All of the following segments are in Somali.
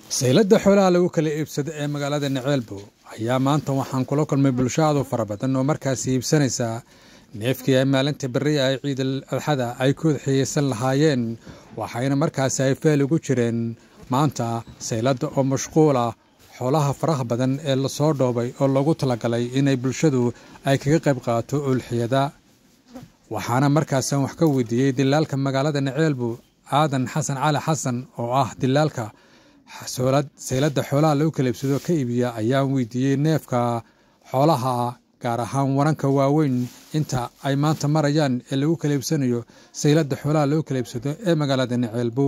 Sayladda xoolaha lagu kala iibsado ee magaalada Ceelbu ayaa maanta waxaan kula kulmay bulsho aad u fara badan oo markaasi iibsanaysa neefkii ay maalinta berri ay Ciidul Adxada ay ku xiyeysan lahaayeen, waxayna markaasi ay feel ugu jireen maanta sayladda oo mashquul ah xoolaha faraha badan ee la soo dhoobay oo loogu talagalay inay bulshadu ay kaga qayb qaato ulxiyada. Waxaana markaas wax ka weydiiyey dilaalka magaalada Ceelbu, Aadan Xasan Cali Xasan, oo ah dilaalka sayladda xoolaha lagu kala iibsado ka iibiya, ayaan weydiiyey neefka xoolaha gaar ahaan waranka waaweyn inta ay maanta marayaan ee lagu kala iibsanayo sayladda xoolaha lagu kala iibsado ee magaalada Ceelbu.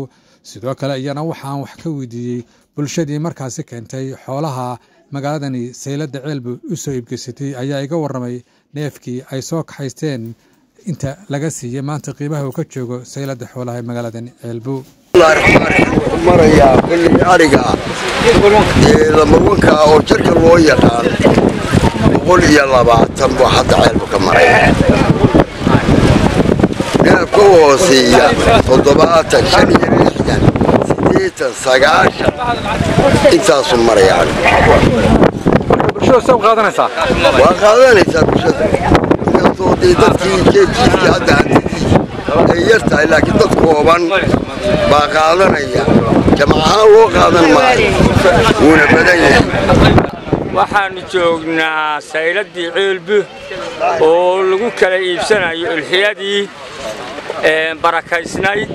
Sidoo kale iyana waxaan wax ka weydiiyey bulshadii markaasi keentay xoolaha magaaladani sayladda Ceelbu u soo iibgeysatay ayaa iga warramay neefkii ay soo kaxaysteen inta laga siiyey maanta qiimaha uu ka joogo sayladda xoolaha ee magaalada Ceelbu. Wuxuu marayaa kullii ariga dee lamarwanka oo jarka loo yaqaan 120 buu hadda Ceelbu ka maraya. Neefka u hooseeya 70, 65, 80, 90 intaasuu maraya. Bulshada soo qaadanaysaa? Waa qaadanaysaa bulshada, inkastoo dee dadkii jeebkiisii hadda hantidiisi ay yar tahay, laakiin dad kooban baa qaadanaya, jamac ahaan loo qaadan maayo, wuuna badan yahay. Waxaannu joognaa sayladdii Ceelbu oo lagu kala iibsanayo ulxiyadii barakaysnayd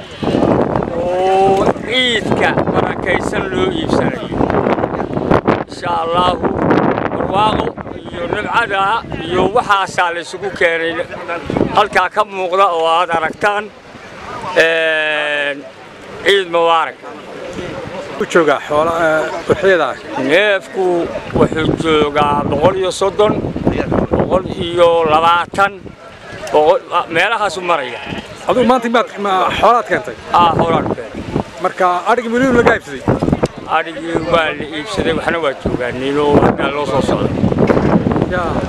oo ciidka barakaysan loo iibsanayo, insha allaahu. Barwaaqo iyo nabcada iyo waxaasaa laysugu keenay halkaa ka muuqda oo aad aragtaan. Ciid mubaarak. Joogaa xoola ulxiyada? Neefku wuxuu joogaa 130, 120 meelahaasu maraya. Adigu maanta maad xoolaad keentay? Aa, xoolaan keenay. Marka adhigii milyan laga iibsaday? Adhigii waa la iibsaday, waxna waa joogaaniin oo haddaa loo soo socda.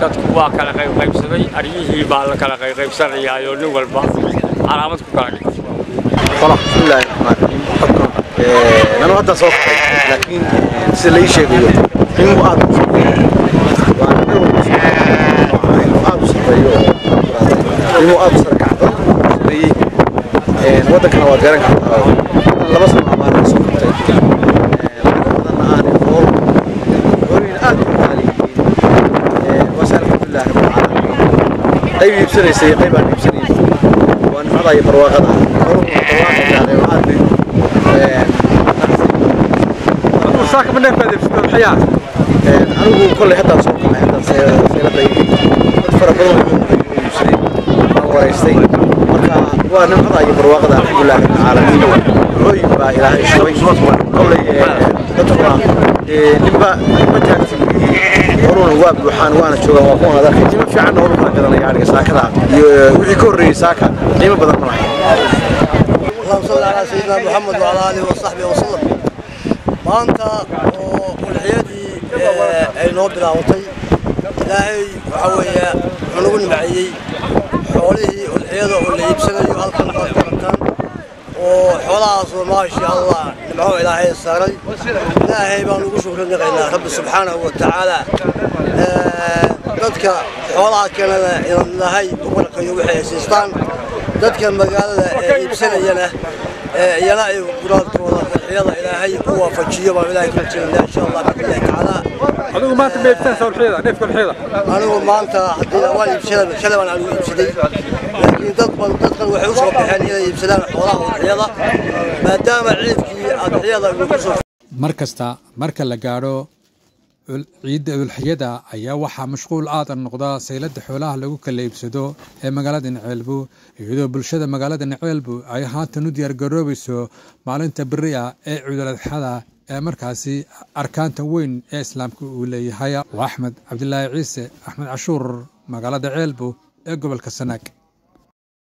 Dadku waa kala qaybqaybsaday, aryihii baa la kala qaybqaybsanayaayoo nin walba calaamad ku kala dhigtay. Bismillaahi raxmaan raxiim. Nanu hadda soo kacay, laakiin sida lai sheegayo qiimuhu aad u sarreeyo, waana meel walba inuu aad u sarreeyo oo qiimuhu aad u sare kacdo sarreeyey. Waddankana waad garan kartaa, 2 sano abaar ka soo qabtay, laga badanna aanay hool xoolihiina aad u qaali yihiin. Waase alxamdulilah rabbil caalamiin, qayb iibsanaysay, qayb aan iibsanaynin. Waa nimcada iyo barwaaqada, xooluhu barwaaqa gaadhay oo aad bay. Saaka ma neef baad iibsatay ulxiyaa? Anigu kolley haddaan soo kacay, haddaan sayladda yimid, dad fara badan oo iibsaday baan waraystay. Marka waa nimcada iyo barwaaqada, alxamdulilah rabbil caalamiin. Ducooyin baa Ilaahay shubay kolley, dadkuna ninba ninba taagti. Xooluhuna waa buuxaan, waana joogaan, waa kuwan aad arkay. Qiimo fiicanna oo kala gadanaya ariga saakada iyo wixii ka horreeyey saaka qiimo badan ma lahayn. اللهم صل على سيدنا محمد وعلى اله وصحبه وسلم. Maanta oo ulxiyadii ay noo bilaabatay, Ilaahay waxa weeye wuxuu nagu nimceeyey xoolihii ulxiyada oo la iibsanayo halkan baad ku aragtaan, oo xoolahaasoo maasha Allah nimco Ilaahay saaray. Ilaahay baan ugu shukri naqaynaa Rabbi subxaanahu wa tacaala. Dadka xoolaha keenana inaan Ilaahay u barakayo waxay ay siistaan, dadka magaalada ee iibsanayana iyana ay guraadkooda udxiyada Ilaahay u waafajiyo baan Ilaahay ku rajaynaa, insha Allah biidnillahi tacaala. Adigu maanta ma iibsanaysaa ulxiyada, neefka ulxiyada? Anigu maanta haddii waan iibsaday, shalay baan anigu iibsaday, laakiin dad badan dadkan waxay u soo baxeen inay iibsadaan xoolaha udxiyada maadaama ciidkii adxiyada uu ku soo. Mar kasta marka la gaadho ciidda ulxiyada ayaa waxaa mashquul aadan noqda sayladda xoolaha lagu kala iibsado ee magaalada Ceelbu, iyadoo bulshada magaalada Ceelbu ay haatan u diyaargaroobayso maalinta berri ah ee Ciidul Adxada ee markaasi arkaanta weyn ee islaamka uu leeyahay. Waa Axmed Cabdilaahi Ciise, Axmed Cashuur, magaalada Ceelbu ee gobolka Sanaag.